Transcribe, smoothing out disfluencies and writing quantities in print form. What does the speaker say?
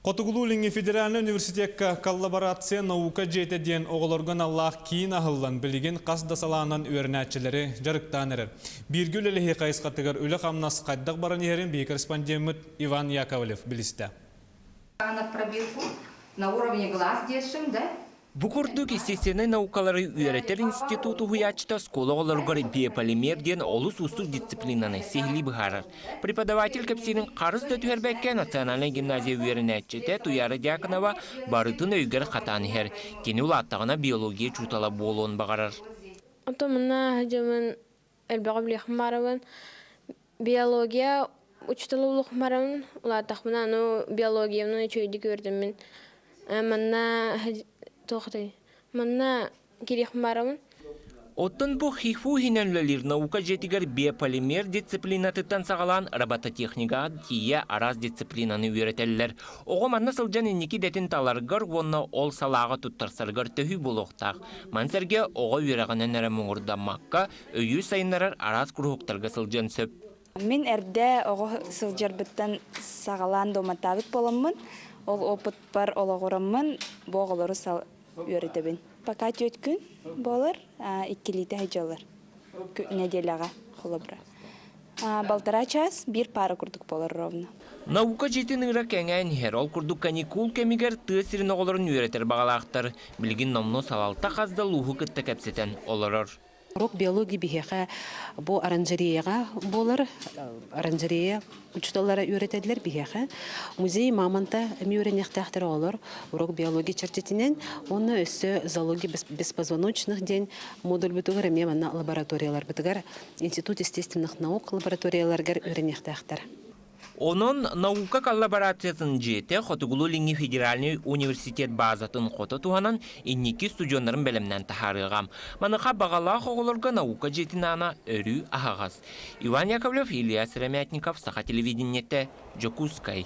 Хотугулуу-Илиҥҥи федеральнай университекка коллаборация наука дьиэтэ диэн оҕолорго аналлаах киин аһыллан, билигин хас да салаанан үөрэнээччилэри дьарыктаан эрэр. Бииргэ үлэлэһии хайысхатыгар үлэ-хамнас хайдах баран иһэрин биһиги корреспондеммыт Иван Яковлев билистэ. На пробирку на уровне глаз держим, да? Бу курдук естественнэй наукалары үөрэтэр институт уһуйааччыта оскуола оҕолоругар биополимер диэн олус уустук дисциплинаны сиһилии быһаарар. Преподаватель кэпсиирин харыс да түһэрбэккэ национальнай гимназия үөрэнээччитэ Туяра Дьяконова барытын өйүгэр хатаан иһэр. Кини улааттаҕына биология учуутала буолуон баҕарар. Онтон манна дьоммун элбэҕи билиэхпин баарабын. Биология учуутала буолуохпун улааттахпына аны биологиябын үчүгэйдик үөрдэммин манна туох этэй манна киириэхпин баарабын. Оттон бу ХИФУ иһинэн үлэлиир наука дьиэтигэр биополимер дисциплинатыттан саҕалаан робототехникаҕа тиийэ араас дисциплинаны үөрэтэллэр. Оҕо манна сылдьан инники идэтин таларыгар уонна ол салааҕа туттарсарыгар төһүү буолуохтаах. Маны сэргэ оҕо үөрэҕинэн эрэ муҥурдаммакка, өйүү сайыннарар араас куруһуктарга сылдьыан сөп. Мин эрдэ оҕо сылдьарбыттан саҕалаан дуоматтаабыт буоламмын, ол опытпар олоҕураммын бу оҕолору үөрэтэбин. Пока түөрт күн буолар, иккилиитэ сылдьаллар нэдиэлэҕэ холобура. Балтараа чаас биир паара курдук буолар ровно. Наука дьиэтин ыыра кэҥээн иһэр. Ол курдук каникул кэмигэр тыа сирин оҕолорун үөрэтэр баҕалаахтар. Билигин номнуо салалта хас да улууһу кытта кэпсэтэн олорор. Урок биология биһиэхэ бу оранжереяҕа буолар. Оранжерея учууталлара үөрэтэллэр биһиэхэ. Музей мамонта эмиэ үөрэниэхтээхтэр оҕолор урок биология чэрчитинэн уонна өссө зоология беспозвоночных диэн модульбутугар эмиэ манна лабораторияларбытыгар Институт естественных наук лабораторияларыгар үөрэниэхтээхтэр. Онон наука коллаборациятын дьиэтэ Хотугулуу-Илиҥҥи федеральнай университет баазатын хото туһанан инники студеннарын бэлэмнээн таһаарыаҕа. Маныаха баҕалаах оҕолорго наука дьиэтин аана өрүү аһаҕас. Иван Яковлев, Илья Сыромятников, Саха телевидениетэ, Дьокуускай.